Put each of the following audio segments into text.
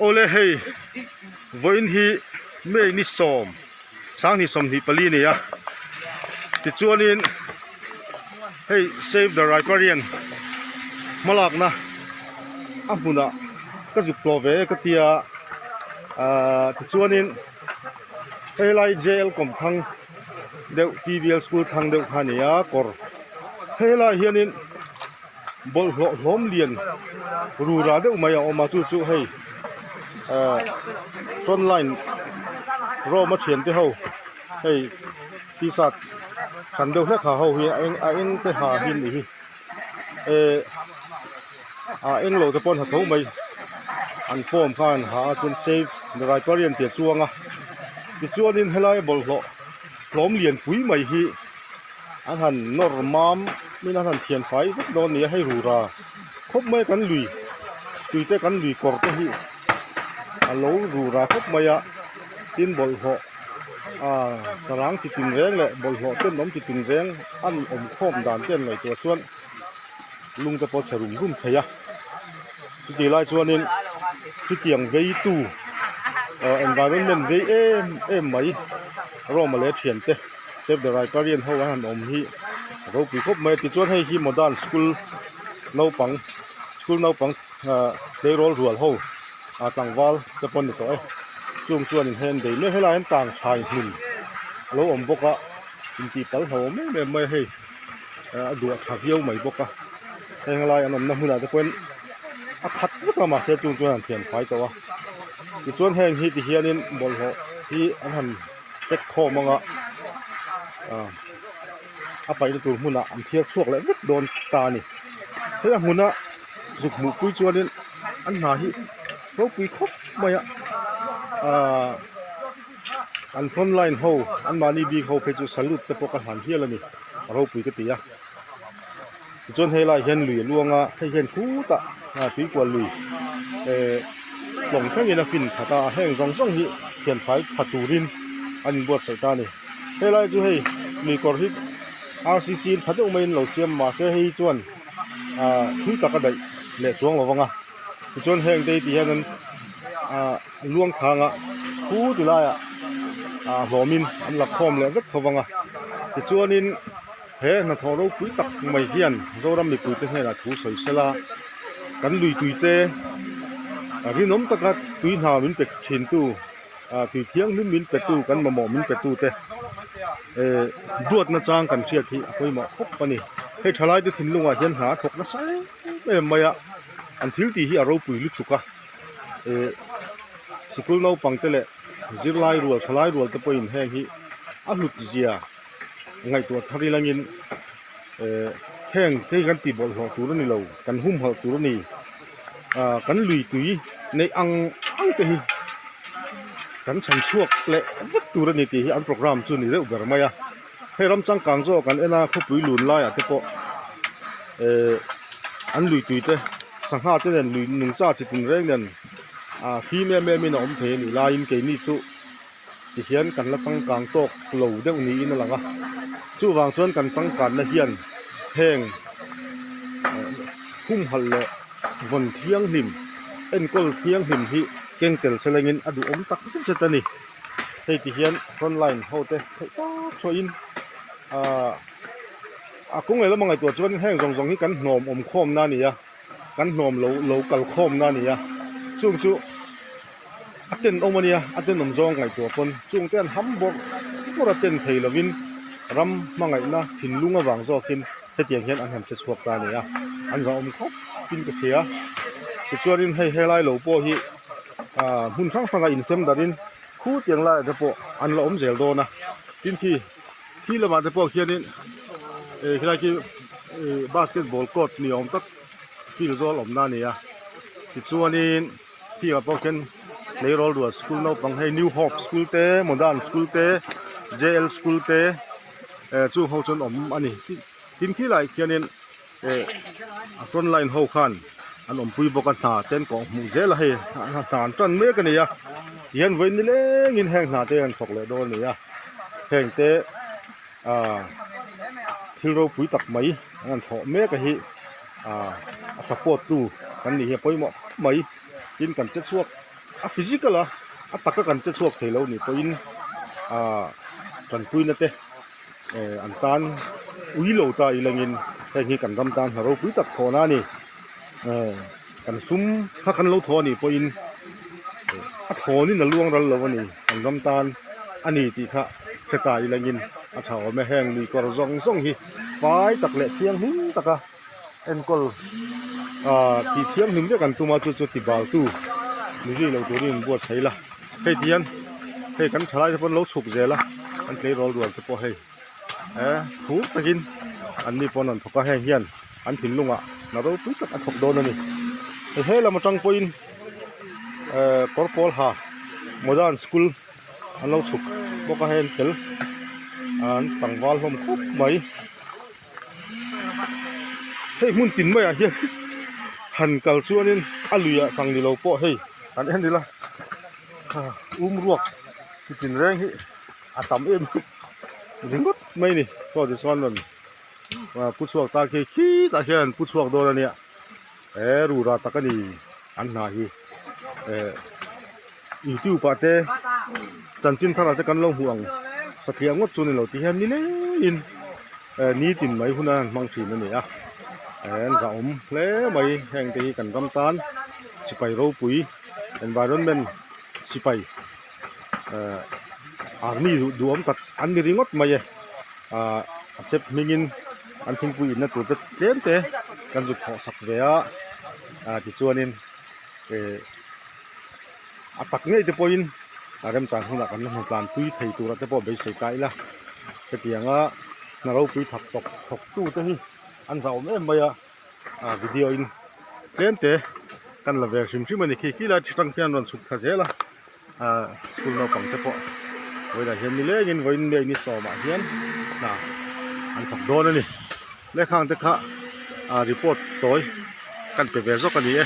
Awle hei vawiin hi May ni sawm sanghnih 24 a ni a tichuanin hei save the riparian hmalakna a hmunah ka zuk tawh ve e ka tia ahh tichuanin helai jail kawmthlang deuh T_V_L school thlang deuh kha a ni a kawr helaiah hianin. Bawlhhlawh hlawm lian rura deuh mai a awm a chu chu hei ahh front line Rome a thiante ho hei t-shirt hran deuh hlek ha ho hi a eng a eng te ha hi a nih hi eh a eng lo te pawh an ha tho mai an form kha an ha a chuan save the riparian tih a chuang a tichuanin helai bawlhhlawh hlawm lian pui mai hi. An han nawr mam in an han thian fai vek dawn a ni a hei rura khawp mai a kan lui tui te kan lui kawr te hi a lo rura khawp mai a tin bawlhhlawh ah sarang chi tin reng leh bawlhhlawh ten awm chi tin reng an awm khawm dan te an ngaihtuah chuan lung te pawh a chhe rum rum thei a chutih lai chuanin chutiang veitu ah environment vei em em mai Rome leh thiante. Save the Riparian ho an han awm hi a ropui khawp mai a tichuan hei hi modern school naupang school naupang ahh tleirawl rual ho ah tlangval te pawh an ni tawh e chung chuan in hen bei mek helaiah hian tang thlai hmun a lo awm bawk a intih pal hlauh awm em em mai a hei ah a duah tha viau mai bawk a heng lai an awmna hmunah te pawhin a khat vek a mahse chung chuan an thian fai tawh a tichuan heng hi tihianin bawlhhlawh hi an han. Check khawm anga ah a paihna tur hmunah an thiar chhuak leh vek dawn ta a ni hei a hmuna zuk hmuh pui chuanin an hna hi ropui khawp mai a ah an front line ho an mahni bik ho phei chu salute te pawh ka hlan hial a ni a ropui ka ti a tichuan helaiah hian lui a luang a hei hian khutah ah tuikual lui eh tlawng thlengin a fin khat a heng zawng zawng hi thianfai tha turin an inbuatsaih ta a ni helai chu hei lui kawr hi R_C_C in tha deuh maiin lo siam mahse hei chuan ah thui tak a daih leh chuang lo vang a tichuan heng te hi ti hian an ah luang thang a khu ti laiah ah hlawmin an la khawm leh vek tho vang a tichuanin. He hnathawh ropui tak mai hian Zoram mipuite hnenah thu sawi sela, kan lui tuite rinawm taka tui hna min pe thintu, tui thianghlim min petu, kan mamawh min petute duatna chang kan hriat hi a pawimawh khawp a ni. Hei thalaite thinlungah hian hna a thawk nasa em em mai a, an thil tih hi a ropui lutuk a, sikul naupangte leh zirlai rual thalai rual te pawhin heng hi a hlut zia. Ngaihtuah thar ilangin eh heng te hi kan tih bawlhhlawh tur a ni lo kan humhalh tur a ni ah kan lui tui neih ang ang te hi kan chhan chhuak leh vek tur a ni tih hi an programme chu a ni deuh ber mai a hei ram changkang zawk an en a khawpui lun laiah te pawh eh an lui tui te sangha te nen lui nungcha chi tin reng nen ah fim em em in a awm thei a nih laiin keini chu. Tihian kan la changkang tawk lo deuh niin a lang a, chuvang chuan kan changkanna hian heng humhalh leh vawn thianghlim enkawl thianghlim hi keng tel se lengin a duhawm tak zet zet a ni. Hei tihian front line ho te theih tawp chhuahin ahh a kawng leh lama ngaihtuah chuan heng zawng zawng hi kan hnawm awm khawmna a ni a, kan hnawm lo lo kal khawmna a ni a, chung chu. A tenawm a nia, a tenawm zawng ngaihtuah pawn chung te an ham bawrh bawrh a ten thei lovin ram hmangaihna thinlung avang zawkin hetiang hian an han che chhuak ta a ni a, an zahawm khawp in ka hria. Tichuanin hei helai lo pawh hi ah hmun hrang hranga insem darhin khu tiang laiah te pawh an la awm zel dawn a, tin khi khi lamah te pawh khianin eh khilai khi eh basketball court ni awm tak field zawl awmna a ni a, tichuanin. Field ah pawh khian tleirawl rual school naupang hei New Hope school te Modern school te J_L school te eh chung ho chuan awm a ni tin khi lai khianin eh a front line ho khan an awmpui bawk a hna te an kawh hmuh zel a hei hna an tan mek a ni a tihian vawiin nilengin heng hna te an thawk leh dawn a ni a heng te ah thil ropui tak mai an han thawh mek a hi ah a support tu kan nih hi a pawimawh khawp mai. Tin kan che chhuak a physical a a taka kan che chhuak thei lo nih pawhin ah tanpuina te eh an tan ui lo ta ilangin heng hi kan ram tan hna ropui tak thawhna a ni. Eh kan sum kha kan lo thawh a nih pawhin a thawnin a luang ral lo a ni kan ram tan a ni tih kha hre ta ilangin a tha awm e. Heng lui kawr zawng zawng hi fai tak leh thianghlim taka enkawl ah tih thianghlim vek an tum a chu chu ti bal tu ni zui lo turin in buatsaih la hei ti hian hei kan thalai te pawn lo chhuk zel a an tleirawl rual te pawh hei eh phur takin an ni pawn an thawk a heng hian an thinlungah hna ropui tak a thawk dawn a ni hei he lam atang pawhin eh kawr pawl ha modern school an lo chhuk bawk a hei an fel an tlangval hlawm khawp mai. Hei hmun tin maiah hian han kal chuanin a luiah chang ni lo pawh hei kan en ila um ruak chi tin reng hi a tam em ringawt mai ni saw tichuan rawn pu chhuak ta khi khitah hian an pu chhuak dawn a nia he rura tak a ni an hna hi eh youtube ah te chanchin thar ah te kan lo hmuh ang satliah ngawt chu a ni lo tih hian ni lengin eh nitin mai huna an hmang thin a ni a eh an zahawm hle mai heng te hi kan ram tan sipai ropui environment sipai eh army duh duhawm tak an ni ringawt mai e ah a sep hmingin an thingpui inna tur te tlem te kan zuk thawh sak ve a ah tichuanin eh a tak ngei te pawhin a remchang hunah kan la hmu tlan pui thei turah te pawh beisei ta ila hetianga hna ropui thak tawk thawk tu te hi an zahawm em mai a ah video in tlem te kan la ve hrim hrim a ni khi khi lai tang khian rawn chhuk thla zel a ah school naupang te pawh vawiinah hian nilengin vawiin leng ni sawmah hian hna an thawk dawn a ni lehkhang te kha ah report tawi kan pe ve zawk a ni e.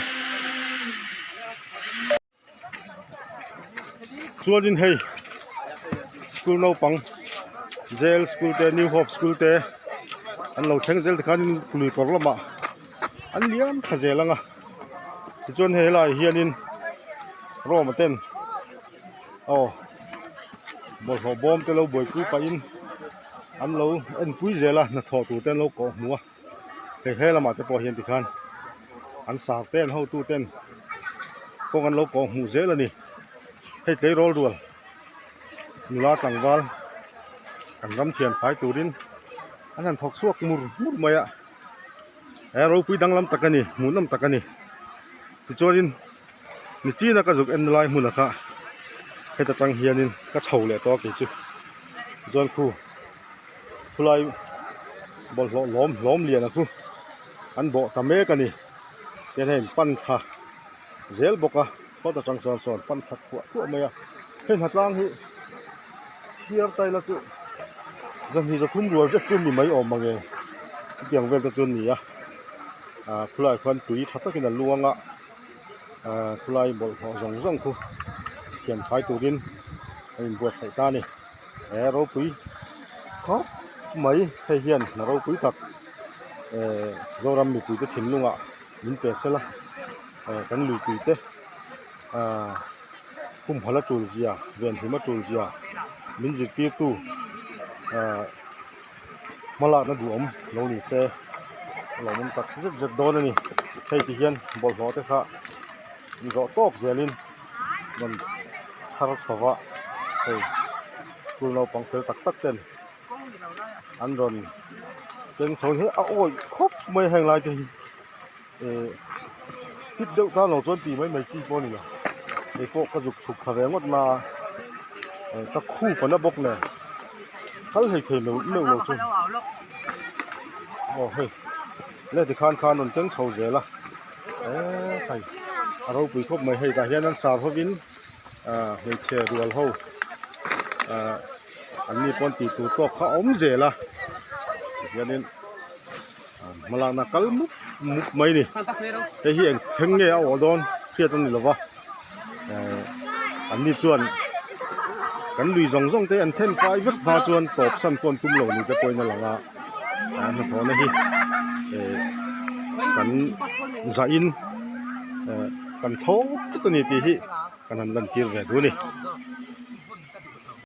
Chuanin hei school naupang jail school te new hope school te an lo thleng zel tikhanin lui kawr lamah an liam thla zel ang a tichuan hei helaiah hianin Rome ten aw bawlhhlawh bawm te lo buaipui pahin an lo enpui zel a hnathawh tur te an lo kawh hmu a. Hei he lamah te pawh hian tikhan an sar te an hotu ten kawng an lo kawh hmuh zel a ni. Hei tleirawl rual nula tlangval kan ram thian fai turin an han thawk chhuak mur mur mai a he ropui danglam tak a ni hmuhnawm tak a ni tichuanin nichina ka zuk en lai hmunah kha heta tang hianin ka chho leh tawh a kei chu tichuan khu. Khulai bawlhhlawh lawm hlawm lian a khu an bawh ta mek a ni tihian hei pan thla zel bawk a phawt atang chuan sawn pan thla thuah thuah mai a hei hnatlang hi thiar ta ila chu zanhnih zathum rual zet chu mi mai awm mange chutiang vel te chu a ni a ah khulaiah khuan tui tha takin a luang a ah khulai bawlhhlawh zawng zawng khu thian fai turin a inbuatsaih ta a ni. He ropui khawp mai hei hian hna ropui tak ehh Zoram mipui te thinlungah min pe sela ehh kan luipui te ahh humhalh a tul zia venhim a tul zia min zirtirtu ahh hmalakna duhawm lo ni se a lawmawm tak zet zet dawn a ni hei ti hian bawlhhlawh te kha zawh tawk zelin. rawn chhar chho va hei school naupang fel tak tak ten an rawn keng chho hi a awih khawp mai heng lai te hi ihh fit deuh tan lo chuan tih mai mai chi pawh a ni lo kei pawh ka zuk chhuk thla ve ngawt na a eh ka khup a na bawk nen kal hlei thei lo meuh lo chu aw hei le tikhan khan rawn keng chho zel a. Eee hei a ropui khawp mai hei tah hian an sar hovin ah hmeichhe rual ho ah an ni pawn tih tur tawk kha a awm zel a tihianin hmalakna kal mup mup mai a ni hei hi eng thleng nge a awh dawn hriat a ni lo va eh an ni chuan kan lui zawng zawng te an then fai vek hma chuan tawp san pawh an tum lo ni te pawhin a lang a a hnathawhna hi eh kan zah in eh. Kan thlawp tlat a ni tih hi kan han lantir ve duh a ni.